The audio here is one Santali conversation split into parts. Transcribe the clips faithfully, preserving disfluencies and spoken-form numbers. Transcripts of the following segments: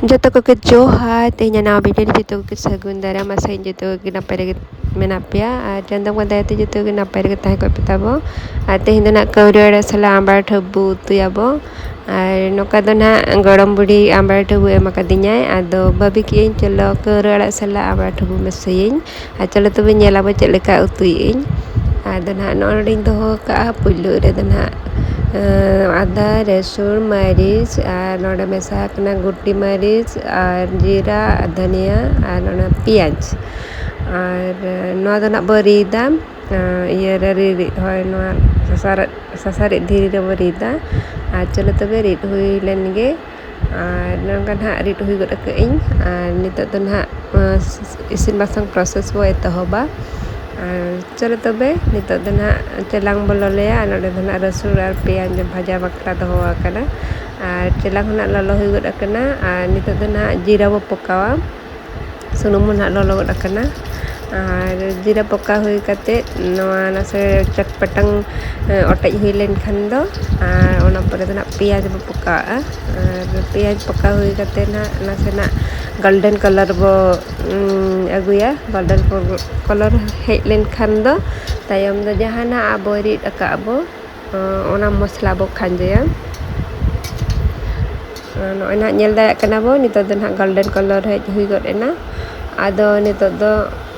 ᱡᱚᱛᱚ ᱠᱚᱜᱮ ᱡᱚᱦᱟᱨ᱾ ᱛᱮᱦᱮᱧᱟᱜ ᱱᱟᱣᱟ video ᱨᱮ ᱡᱚᱛᱚ ᱠᱚᱜᱮ ᱥᱟᱹᱜᱩᱱ ᱫᱟᱨᱟᱢ᱾ ᱟᱥᱟᱭᱟᱹᱧ ᱡᱚᱛᱚ ᱠᱚᱜᱮ ᱱᱟᱯᱟᱭ ᱨᱮᱜᱮ ᱢᱮᱱᱟᱜ ᱯᱮᱭᱟ ᱟᱨ ᱪᱟᱸᱫᱳ ᱵᱚᱸᱜᱟ ᱫᱟᱭᱟᱛᱮ ᱡᱚᱛᱚ ᱜᱮ ᱱᱟᱯᱟᱭ ᱨᱮᱜᱮ ᱛᱟᱦᱮᱸ ᱠᱚᱜ ᱯᱮ ᱛᱟᱵᱚ᱾ ᱟᱨ ᱛᱮᱦᱮᱧ ᱫᱚ ᱱᱟᱜ ᱠᱟᱹᱣᱨᱤ ᱟᱲᱟᱜ ᱥᱟᱞᱟᱜ ᱟᱢᱵᱲᱟ ᱴᱷᱟᱹᱵᱩ ᱩᱛᱩᱭᱟᱵᱚ᱾ ᱟᱨ ᱱᱚᱝᱠᱟ ᱫᱚ ᱱᱟᱜ ᱜᱚᱲᱚᱢ ᱵᱩᱰᱷᱤ ᱟᱢᱵᱲᱟ ᱴᱷᱟᱹᱵᱩ ᱮᱢ ᱟᱠᱟᱫᱤᱧᱟᱭ, ᱟᱫᱚ ᱵᱷᱟᱹᱵᱤ ᱠᱮᱜᱼᱟᱹᱧ ᱪᱚᱞᱚ ᱠᱟᱹᱣᱨᱤ ᱟᱲᱟᱜ ᱥᱟᱞᱟᱜ ᱟᱢᱵᱲᱟ ᱴᱷᱟᱹᱵᱩ ᱢᱮᱥᱟᱭᱟᱹᱧ᱾ ᱟᱨ ᱪᱚᱞᱚ ᱛᱚᱵᱮ ᱧᱮᱞ ᱟᱵᱚ ᱪᱮᱫ ᱞᱮᱠᱟ ᱩᱛᱩᱭᱮᱜ ᱟᱹᱧ᱾ ᱟᱫᱚ ᱱᱟᱦᱟᱜ ᱱᱚᱜᱼᱚᱭ ᱱᱚᱸᱰᱮᱧ ᱫᱚᱦᱚ ᱠᱟᱜᱼᱟ ᱯᱩᱭᱞᱩ ᱨᱮᱫᱚ ᱱᱟᱦᱟᱜ, ᱟᱸ, ᱟᱫᱟ, ᱨᱟᱹᱥᱩᱱ, ᱢᱟᱹᱨᱤᱪ ᱟᱨ ᱱᱚᱸᱰᱮ ᱢᱮᱥᱟ ᱟᱠᱟᱱᱟ ᱜᱩᱴᱤ ᱢᱟᱹᱨᱤᱪ ᱟᱨ ᱡᱤᱨᱟ ᱟᱨ ᱫᱷᱟᱹᱱᱤᱭᱟᱹ ᱟᱨ ᱚᱱᱟ ᱯᱮᱸᱭᱟᱡᱽ᱾ ᱟᱨ ᱱᱚᱣᱟ ᱫᱚ ᱱᱟᱦᱟᱜ ᱵᱚ ᱨᱤᱫᱟ, ᱟᱸ, ᱤᱭᱟᱹᱨᱮ ᱨᱤᱫ, ᱦᱳᱭ, ᱱᱚᱣᱟ ᱥᱟᱥᱟᱨ-, ᱥᱟᱥᱟᱨᱤᱡ ᱫᱷᱤᱨᱤ ᱨᱮᱵᱚ ᱨᱤᱫᱟ᱾ ᱟᱨ ᱪᱚᱞᱚ ᱛᱚᱵᱮ ᱨᱤᱫ ᱦᱩᱭ ᱞᱮᱱ ᱜᱮ᱾ ᱟᱨ ᱱᱚᱝᱠᱟ ᱱᱟᱦᱟᱜ ᱨᱤᱫ ᱦᱩᱭ ᱜᱚᱫ ᱠᱟᱜ ᱟᱹᱧ᱾ ᱟᱨ ᱱᱤᱛᱚᱜ ᱫᱚ ᱱᱟᱦᱟᱜ, ᱟᱸ, ᱤᱥᱤᱱ ᱵᱟᱥᱟᱝ process ᱵᱚ ᱮᱛᱚᱦᱚᱵᱟ᱾ ᱟᱨ ᱪᱚᱞᱚ ᱛᱚᱵᱮ ᱱᱤᱛᱚᱜ ᱫᱚ ᱱᱟᱦᱟᱜ ᱪᱮᱞᱟᱝ ᱵᱚ ᱞᱚᱞᱚᱭᱟ᱾ ᱟᱨ ᱱᱚᱸᱰᱮ ᱫᱚ ᱱᱟᱦᱟᱜ ᱨᱟᱹᱥᱩᱱ ᱟᱨ ᱯᱮᱸᱭᱟᱡᱽ ᱵᱷᱟᱡᱟ ᱵᱟᱠᱷᱨᱟ ᱫᱚᱦᱚ ᱟᱠᱟᱱᱟ᱾ ᱟᱨ ᱪᱮᱞᱟᱝ ᱦᱚᱸ ᱱᱟᱦᱟᱜ ᱞᱚᱞᱚ ᱦᱩᱭ ᱜᱚᱫ ᱟᱠᱟᱱᱟ᱾ ᱟᱨ ᱱᱤᱛᱚᱜ ᱫᱚ ᱱᱟᱦᱟᱜ ᱡᱤᱨᱟ ᱵᱚ ᱯᱚᱠᱟᱣᱟ᱾ ᱥᱩᱱᱩᱢ ᱦᱚᱸ ᱱᱟᱦᱟᱜ ᱞᱚᱞᱚ ᱜᱚᱫ ᱟᱠᱟᱱᱟ᱾ ᱟᱨ ᱡᱤᱨᱟ ᱯᱚᱠᱟ ᱦᱩᱭ ᱠᱟᱛᱮᱫ ᱱᱚᱣᱟ ᱱᱟᱥᱮ ᱪᱟᱴᱯᱟᱴᱟᱝ, ᱮ, ᱚᱴᱮᱡ ᱦᱩᱭ ᱞᱮᱱᱠᱷᱟᱱ ᱫᱚ, ᱟᱨ ᱚᱱᱟ ᱯᱚᱨᱮ ᱫᱚ ᱱᱟᱦᱟᱜ ᱯᱮᱸᱭᱟᱡᱽ ᱵᱚ ᱯᱚᱠᱟᱣᱟᱜᱼᱟ᱾ ᱟᱨ ᱯᱮᱸᱭᱟᱡᱽ ᱯᱚᱠᱟ ᱦᱩᱭ ᱠᱟᱛᱮᱫ ᱱᱟᱦᱟᱜ ᱱᱟᱥᱮᱱᱟᱜ golden colour ᱵᱚ, ᱩᱸ, ᱟᱹᱜᱩᱭᱟ᱾ Golden colour ᱦᱮᱡ ᱞᱮᱱᱠᱷᱟᱱ ᱫᱚ ᱛᱟᱭᱚᱢ ᱫᱚ ᱡᱟᱦᱟᱸ ᱱᱟᱦᱟᱜ ᱟᱵᱚ ᱨᱤᱫ ᱟᱠᱟᱫ ᱵᱚ, ᱚᱱᱟ ᱢᱚᱥᱞᱟ ᱵᱚ ᱠᱷᱟᱸᱡᱚᱭᱟ᱾ ᱱᱚᱜᱼᱚᱭ ᱱᱟᱦᱟᱜ ᱧᱮᱞ ᱫᱟᱲᱮᱭᱟᱜ ᱠᱟᱱᱟ ᱵᱚ, ᱱᱤᱛᱚᱜ ᱫᱚ ᱱᱟᱦᱟᱜ golden colour ᱦᱮᱡ ᱦᱩᱭ ᱜᱚᱫ ᱮᱱᱟ᱾ ᱟᱫᱚ ᱱᱤᱛᱚᱜ ᱫᱚ,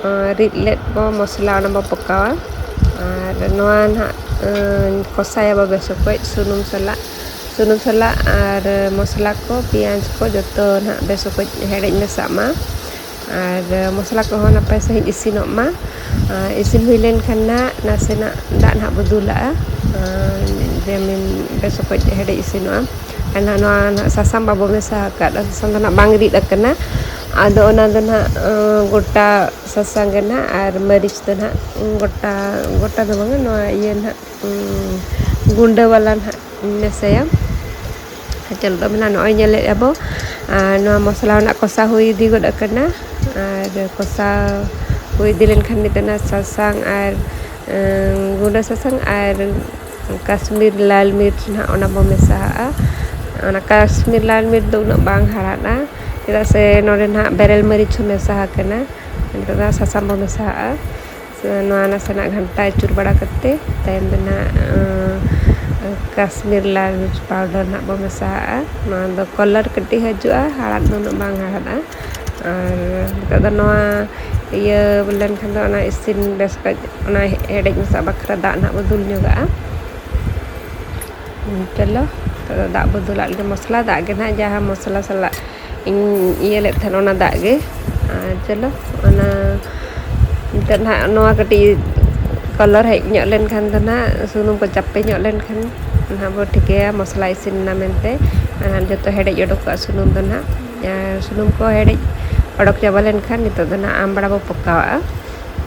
ᱟᱸ, ᱨᱤᱫ ᱞᱮᱫ ᱵᱚ ᱢᱚᱥᱞᱟ ᱚᱱᱟ ᱵᱚ ᱯᱚᱠᱟᱣᱟ᱾ ᱟᱨ ᱱᱚᱣᱟ ᱱᱟᱦᱟᱜ, ᱟᱸ, ᱠᱚᱥᱟᱭᱟᱵᱚ ᱵᱮᱥ ᱚᱠᱚᱡ ᱥᱩᱱᱩᱢ ᱥᱟᱞᱟᱜ, ᱥᱩᱱᱩᱢ ᱥᱟᱞᱟᱜ ᱟᱨ ᱢᱚᱥᱞᱟ ᱠᱚ, ᱯᱮᱸᱭᱟᱡᱽ ᱠᱚ ᱡᱚᱛᱚ ᱱᱟᱦᱟᱜ ᱵᱮᱥ ᱚᱠᱚᱡ ᱦᱮᱰᱮᱡ ᱢᱮᱥᱟᱜ ᱢᱟ᱾ ᱟᱨ ᱢᱚᱥᱞᱟ ᱠᱚᱦᱚᱸ ᱱᱟᱯᱟᱭ ᱥᱟᱺᱦᱤᱡ ᱤᱥᱤᱱᱚᱜ ᱢᱟ᱾ ᱟᱨ ᱤᱥᱤᱱ ᱦᱩᱭ ᱞᱮᱱᱠᱷᱟᱱ ᱱᱟᱦᱟᱜ ᱱᱟᱥᱮᱱᱟᱜ ᱫᱟᱜ ᱱᱟᱦᱟᱜ ᱵᱚ ᱫᱩᱞᱟᱜᱼᱟ, ᱟᱨ ᱡᱮᱢᱚᱱ ᱵᱮᱥ ᱚᱠᱚᱡ ᱦᱮᱰᱮᱡ ᱤᱥᱤᱱᱚᱜᱼᱟ᱾ ᱟᱨ ᱱᱟᱦᱟᱜ ᱱᱚᱣᱟ ᱱᱟᱦᱟᱜ ᱥᱟᱥᱟᱝ ᱵᱟᱵᱚ ᱢᱮᱥᱟ ᱟᱠᱟᱫᱼᱟ, ᱥᱟᱥᱟᱝ ᱫᱚ ᱱᱟᱦᱟᱜ ᱵᱟᱝ ᱨᱤᱫ ᱟᱠᱟᱱᱟ᱾ ᱟᱫᱚ ᱚᱱᱟ ᱫᱚ ᱱᱟᱦᱟᱜ, ᱟᱸ, ᱜᱚᱴᱟ ᱥᱟᱥᱟᱝ ᱜᱮ ᱱᱟᱦᱟᱜ, ᱟᱨ ᱢᱟᱹᱨᱤᱪ ᱫᱚ ᱱᱟᱦᱟᱜ, ᱩᱸ, ᱜᱚᱴᱟ, ᱜᱚᱴᱟ ᱫᱚ ᱵᱟᱝᱟ, ᱱᱚᱣᱟ ᱤᱭᱟᱹ ᱱᱟᱦᱟᱜ, ᱩᱸ, ᱜᱩᱸᱰᱟᱹ ᱵᱟᱞᱟ ᱱᱟᱦᱟᱜ ᱢᱮᱥᱟᱭᱟ᱾ ᱪᱚᱞᱚ ᱛᱚᱵᱮ ᱱᱟᱦᱟᱜ ᱱᱚᱜᱼᱚᱭ ᱧᱮᱞᱮᱫᱼᱟ ᱵᱚ, ᱟᱨ ᱱᱚᱣᱟ ᱢᱚᱥᱞᱟ ᱨᱮᱱᱟᱜ ᱠᱚᱥᱟᱣ ᱦᱩᱭ ᱤᱫᱤ ᱜᱚᱫ ᱟᱠᱟᱱᱟ᱾ ᱟᱨ ᱠᱚᱥᱟᱣ ᱦᱩᱭ ᱤᱫᱤ ᱞᱮᱱᱠᱷᱟᱱ ᱱᱤᱛᱚᱜ ᱱᱟᱦᱟᱜ ᱥᱟᱥᱟᱝ ᱟᱨ, ᱩᱸ, ᱜᱩᱸᱰᱟᱹ ᱥᱟᱥᱟᱝ ᱟᱨ ᱠᱟᱥᱢᱤᱨ ᱞᱟᱞ ᱢᱤᱨᱪ ᱱᱟᱦᱟᱜ ᱚᱱᱟ ᱵᱚ ᱢᱮᱥᱟᱦᱟᱜᱼᱟ᱾ ᱚᱱᱟ ᱠᱟᱥᱢᱤᱨ ᱞᱟᱞ ᱢᱤᱨᱪ ᱫᱚ ᱩᱱᱟᱹᱜ ᱵᱟᱝ ᱦᱟᱲᱦᱟᱫᱼᱟ, ᱪᱮᱫᱟᱜ ᱥᱮ ᱱᱚᱰᱮ ᱱᱟᱦᱟᱜ ᱵᱮᱨᱮᱞ ᱢᱟᱹᱨᱤᱪ ᱦᱚᱸ ᱢᱮᱥᱟ ᱟᱠᱟᱱᱟ᱾ ᱱᱤᱛᱚᱜ ᱫᱚ ᱥᱟᱥᱟᱝ ᱵᱚ ᱢᱮᱥᱟᱣᱟᱜᱼᱟ᱾ ᱱᱚᱣᱟ ᱱᱟᱥᱮᱱᱟᱜ ᱜᱷᱟᱱᱴᱟ ᱟᱹᱪᱩᱨ ᱵᱟᱲᱟ ᱠᱟᱛᱮ ᱛᱟᱭᱚᱢ ᱫᱚ ᱱᱟᱦᱟᱜ ᱠᱟᱥᱢᱤᱨ ᱞᱟᱞ ᱢᱤᱨᱪ ᱯᱟᱣᱰᱟᱨ ᱱᱟᱦᱟᱜ ᱵᱚ ᱢᱮᱥᱟᱣᱟᱜᱼᱟ᱾ ᱱᱚᱣᱟ ᱫᱚ ᱠᱟᱞᱟᱨ ᱠᱟᱹᱴᱤᱡ ᱦᱤᱡᱩᱜᱼᱟ, ᱦᱟᱲᱦᱟᱫ ᱫᱚ ᱩᱱᱟᱹᱜ ᱵᱟᱝ ᱦᱟᱲᱦᱟᱫᱼᱟ᱾ ᱟᱨ ᱱᱤᱛᱚᱜ ᱫᱚ ᱱᱚᱣᱟ ᱤᱭᱟᱹ ᱞᱮᱱᱠᱷᱟᱱ ᱫᱚ ᱚᱱᱟ ᱤᱥᱤᱱ ᱵᱮᱥ ᱠᱟᱡ, ᱚᱱᱟ ᱦᱮᱰᱮᱡ ᱢᱮᱥᱟ ᱵᱟᱠᱷᱨᱟ ᱫᱟᱜ ᱱᱟᱦᱟᱜ ᱵᱚ ᱫᱩᱞ ᱧᱚᱜᱟᱜᱼᱟ᱾ ᱪᱚᱞᱚ, ᱱᱤᱛᱚᱜ ᱫᱚ ᱫᱟᱜ ᱵᱚ ᱫᱩᱞᱟᱜ ᱞᱮᱜᱮ, ᱢᱚᱥᱞᱟ ᱫᱟᱜ ᱜᱮ ᱱᱟᱦᱟᱜ, ᱡᱟᱦᱟᱸ ᱢᱚᱥᱞᱟ ᱥᱟᱞᱟᱜ ᱤᱧ ᱤᱭᱟᱹ ᱞᱮᱫ ᱛᱟᱦᱮᱱ ᱚᱱᱟ ᱫᱟᱜ ᱜᱮ᱾ ᱟᱨ ᱪᱚᱞᱚ, ᱚᱱᱟ ᱱᱤᱛᱚᱜ ᱱᱟᱦᱟᱜ ᱱᱚᱣᱟ ᱠᱟᱹᱴᱤᱡ ᱠᱟᱞᱟᱨ ᱦᱮᱡ ᱧᱚᱜ ᱞᱮᱱᱠᱷᱟᱱ ᱫᱚ ᱱᱟᱦᱟᱜ, ᱥᱩᱱᱩᱢ ᱠᱚ ᱪᱟᱯᱮ ᱧᱚᱜ ᱞᱮᱱᱠᱷᱟᱱ ᱱᱟᱦᱟᱜ ᱵᱚ ᱴᱷᱤᱠᱟᱹᱭᱟ ᱢᱚᱥᱞᱟ ᱤᱥᱤᱱ ᱮᱱᱟ ᱢᱮᱱᱛᱮ᱾ ᱟᱨ ᱡᱚᱛᱚ ᱦᱮᱰᱮᱡ ᱚᱰᱚᱠ ᱠᱟᱜᱼᱟ ᱥᱩᱱᱩᱢ ᱫᱚ ᱱᱟᱦᱟᱜ᱾ ᱟᱨ ᱥᱩᱱᱩᱢ ᱠᱚ ᱦᱮᱰᱮᱡ ᱚᱰᱚᱠ ᱪᱟᱵᱟ ᱞᱮᱱᱠᱷᱟᱱ ᱱᱤᱛᱚᱜ ᱫᱚ ᱱᱟᱦᱟᱜ ᱟᱢᱵᱽᱲᱟ ᱵᱚ ᱯᱚᱠᱟᱣᱟᱜᱼᱟ᱾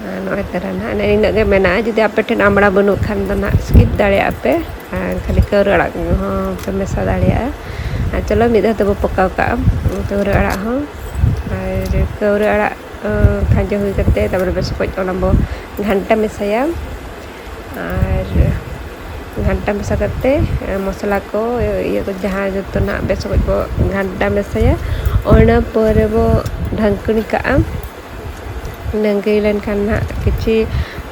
ᱟᱨ ᱱᱚᱜᱼᱚᱭ ᱛᱟᱨᱟ ᱱᱟᱦᱟᱜ ᱱᱤᱱᱟᱹᱜ ᱜᱮ ᱢᱮᱱᱟᱜᱼᱟ᱾ ᱡᱩᱫᱤ ᱟᱯᱮ ᱴᱷᱮᱱ ᱟᱢᱵᱽᱲᱟ ᱵᱟᱹᱱᱩᱜ ᱠᱷᱟᱱ ᱫᱚ ᱱᱟᱦᱟᱜ skip ᱫᱟᱲᱮᱭᱟᱜᱼᱟ ᱯᱮ, ᱟᱨ ᱠᱷᱟᱹᱞᱤ ᱠᱟᱹᱣᱨᱟᱹ ᱟᱲᱟᱜ ᱦᱚᱸ ᱯᱮ ᱢᱮᱥᱟ ᱫᱟᱲᱮᱭᱟᱜᱼᱟ᱾ ᱟᱨ ᱪᱚᱞᱚ, ᱢᱤᱫ ᱫᱷᱟᱣ ᱛᱮᱵᱚ ᱯᱚᱠᱟᱣ ᱠᱟᱜᱼᱟ ᱠᱟᱹᱣᱨᱟᱹ ᱟᱲᱟᱜ ᱦᱚᱸ᱾ ᱟᱨ ᱠᱟᱹᱣᱨᱟᱹ ᱟᱲᱟᱜ ᱠᱷᱟᱸᱡᱚ ᱦᱩᱭ ᱠᱟᱛᱮ ᱛᱟᱨᱯᱚᱨᱮ ᱵᱮᱥ ᱚᱠᱚᱡ ᱚᱱᱟ ᱵᱚ ᱜᱷᱟᱱᱴᱟ ᱢᱮᱥᱟᱭᱟ᱾ ᱟᱨ ᱜᱷᱟᱱᱴᱟ ᱢᱮᱥᱟ ᱠᱟᱛᱮ ᱢᱚᱥᱞᱟ ᱠᱚ ᱤᱭᱟᱹ ᱠᱚ ᱡᱟᱦᱟᱸ ᱡᱚᱛᱚᱱᱟᱜ ᱵᱮᱥ ᱚᱠᱚᱡ ᱵᱚ ᱜᱷᱟᱱᱴᱟ ᱢᱮᱥᱟᱭᱟ᱾ ᱚᱱᱟ ᱯᱚᱨᱮ ᱵᱚ ᱰᱷᱟᱠᱱᱤ ᱠᱟᱜᱼᱟ᱾ ᱰᱷᱟᱠᱱᱤ ᱞᱮᱱᱠᱷᱟᱱ ᱱᱟᱦᱟᱜ ᱠᱤᱪᱷᱤ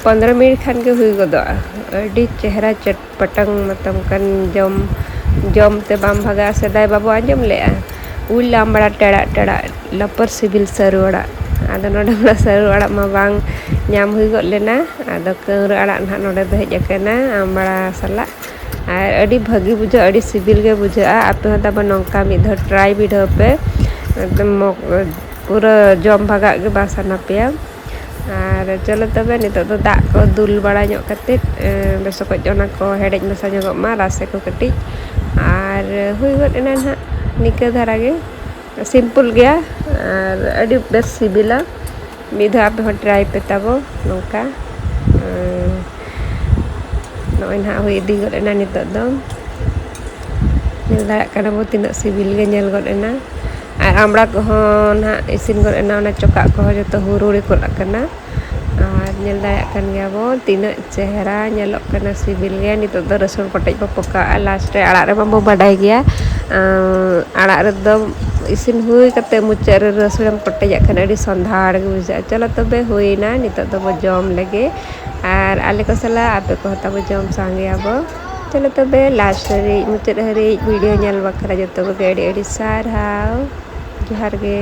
ᱯᱚᱱᱫᱽᱨᱚ ᱢᱤᱱᱤᱴ ᱠᱷᱟᱱ ᱜᱮ ᱦᱩᱭ ᱜᱚᱫᱚᱜᱼᱟ᱾ ᱟᱹᱰᱤ ᱪᱮᱦᱨᱟ ᱪᱚᱴᱯᱚᱴᱟᱝ ᱢᱚᱛᱞᱚᱵ ᱠᱟᱱ ᱡᱚᱢ, ᱡᱚᱢ ᱛᱮ ᱵᱟᱢ ᱵᱷᱟᱜᱟᱜᱼᱟ᱾ ᱥᱮᱫᱟᱭ ᱵᱟᱵᱚ ᱟᱸᱡᱚᱢ ᱞᱮᱜᱼᱟ, ᱩᱞ ᱟᱢᱵᱽᱲᱟ ᱴᱮᱲᱟᱜ ᱴᱮᱲᱟᱜ, ᱞᱚᱯᱚᱨ ᱥᱤᱵᱤᱞ ᱥᱟᱹᱨᱩ ᱟᱲᱟᱜ᱾ ᱟᱫᱚ ᱱᱚᱰᱮ ᱢᱟ ᱥᱟᱹᱨᱩ ᱟᱲᱟᱜ ᱢᱟ ᱵᱟᱝ ᱧᱟᱢ ᱦᱩᱭ ᱜᱚᱫ ᱞᱮᱱᱟ᱾ ᱟᱫᱚ ᱠᱟᱹᱣᱨᱟᱹ ᱟᱲᱟᱜ ᱱᱟᱦᱟᱜ ᱱᱚᱰᱮ ᱫᱚ ᱦᱮᱡ ᱟᱠᱟᱱᱟ ᱟᱢᱵᱽᱲᱟ ᱥᱟᱞᱟᱜ᱾ ᱟᱨ ᱟᱹᱰᱤ ᱵᱷᱟᱹᱜᱤ ᱵᱩᱡᱷᱟᱹᱜᱼᱟ, ᱟᱹᱰᱤ ᱥᱤᱵᱤᱞ ᱜᱮ ᱵᱩᱡᱷᱟᱹᱜᱼᱟ᱾ ᱟᱯᱮ ᱦᱚᱸ ᱛᱟᱵᱚ ᱱᱚᱝᱠᱟ ᱢᱤᱫ ᱫᱷᱟᱣ try ᱵᱤᱰᱟᱹᱣ ᱯᱮ, ᱮᱠᱫᱚᱢ ᱢᱚ-, ᱯᱩᱨᱟᱹ ᱡᱚᱢ ᱵᱷᱟᱜᱟᱜ ᱜᱮ ᱵᱟᱝ ᱥᱟᱱᱟ ᱯᱮᱭᱟ᱾ ᱟᱨ ᱪᱚᱞᱚ ᱛᱚᱵᱮ ᱱᱤᱛᱚᱜ ᱫᱚ ᱫᱟᱜ ᱠᱚ ᱫᱩᱞ ᱵᱟᱲᱟ ᱧᱚᱜ ᱠᱟᱛᱮ, ᱮ, ᱵᱮᱥ ᱚᱠᱚᱡ ᱚᱱᱟ ᱠᱚ ᱦᱮᱰᱮᱡ ᱢᱮᱥᱟ ᱧᱚᱜᱚᱜ ᱢᱟ, ᱨᱟᱥᱮ ᱠᱚ ᱠᱟᱹᱴᱤᱡ᱾ ᱟᱨ ᱦᱩᱭ ᱜᱚᱫ ᱮᱱᱟ ᱱᱟᱦᱟᱜ ᱱᱤᱠᱟᱹ ᱫᱷᱟᱨᱟ ᱜᱮ, simple ᱜᱮᱭᱟ ᱟᱨ ᱟᱹᱰᱤ ᱵᱮᱥ ᱥᱤᱵᱤᱞᱟ᱾ ᱢᱤᱫ ᱫᱷᱟᱣ ᱟᱯᱮ ᱦᱚᱸ try ᱯᱮ ᱛᱟᱵᱚ ᱱᱚᱝᱠᱟ᱾ ᱮᱸ, ᱱᱚᱜᱼᱚᱭ ᱱᱟᱦᱟᱜ ᱦᱩᱭ ᱤᱫᱤ ᱜᱚᱫ ᱮᱱᱟ ᱱᱤᱛᱚᱜ ᱫᱚ᱾ ᱧᱮᱞ ᱫᱟᱲᱮᱭᱟᱜ ᱠᱟᱱᱟ ᱵᱚ ᱛᱤᱱᱟᱹᱜ ᱥᱤᱵᱤᱞ ᱜᱮ ᱧᱮᱞ ᱜᱚᱫ ᱮᱱᱟ᱾ ᱟᱨ ᱟᱢᱵᱽᱲᱟ ᱠᱚᱦᱚᱸ ᱱᱟᱦᱟᱜ ᱤᱥᱤᱱ ᱜᱚᱫ ᱮᱱᱟ, ᱚᱱᱟ ᱪᱚᱠᱟᱜ ᱠᱚᱦᱚᱸ ᱡᱚᱛᱚ ᱦᱩᱲᱩᱲᱤ ᱜᱚᱫ ᱟᱠᱟᱱᱟ᱾ ᱟᱨ ᱧᱮᱞ ᱫᱟᱲᱮᱭᱟᱜ ᱠᱟᱱ ᱜᱮᱭᱟ ᱵᱚ, ᱛᱤᱱᱟᱹᱜ ᱪᱮᱦᱨᱟ ᱧᱮᱞᱚᱜ ᱠᱟᱱᱟ, ᱥᱤᱵᱤᱞ ᱜᱮ᱾ ᱱᱤᱛᱚᱜ ᱫᱚ ᱨᱟᱹᱥᱩᱱ ᱠᱚᱴᱮᱡ ᱵᱚ ᱯᱚᱠᱟᱣᱟᱜᱼᱟ ᱞᱟᱥᱴ ᱨᱮ᱾ ᱟᱲᱟᱜ ᱨᱮᱢᱟ ᱵᱚ ᱵᱟᱰᱟᱭ ᱜᱮᱭᱟ, ᱟᱸ, ᱟᱲᱟᱜ ᱨᱮᱫᱚ ᱤᱥᱤᱱ ᱦᱩᱭ ᱠᱟᱛᱮ ᱢᱩᱪᱟᱹᱫ ᱨᱮ ᱨᱟᱹᱥᱩᱱᱮᱢ ᱠᱚᱴᱮᱡᱟᱜ ᱠᱷᱟᱱ ᱟᱹᱰᱤ ᱥᱚᱸᱫᱷᱟᱲ ᱜᱮ ᱵᱩᱡᱷᱟᱹᱜᱼᱟ᱾ ᱪᱚᱞᱚ ᱛᱚᱵᱮ ᱦᱩᱭᱱᱟ, ᱱᱤᱛᱚᱜ ᱫᱚᱵᱚ ᱡᱚᱢ ᱞᱮᱜᱮ, ᱟᱨ ᱟᱞᱮ ᱠᱚ ᱥᱟᱞᱟᱜ ᱟᱯᱮ ᱠᱚᱦᱚᱸ ᱛᱟᱵᱚ ᱡᱚᱢ ᱥᱟᱸᱜᱮᱭᱟᱵᱚ᱾ ᱪᱚᱞᱚ ᱛᱚᱵᱮ ᱞᱟᱥᱴ ᱦᱟᱹᱨᱤᱡ, ᱢᱩᱪᱟᱹᱫ ᱦᱟᱹᱨᱤᱡ ᱵᱷᱤᱰᱤᱭᱳ ᱧᱮᱞ ᱵᱟᱠᱷᱨᱟ ᱡᱚᱛᱚ ᱠᱚᱜᱮ ᱟᱹᱰᱤ ᱟᱹᱰᱤ ᱥᱟᱨᱦᱟᱣ᱾ ᱡᱚᱦᱟᱨ ᱜᱮ᱾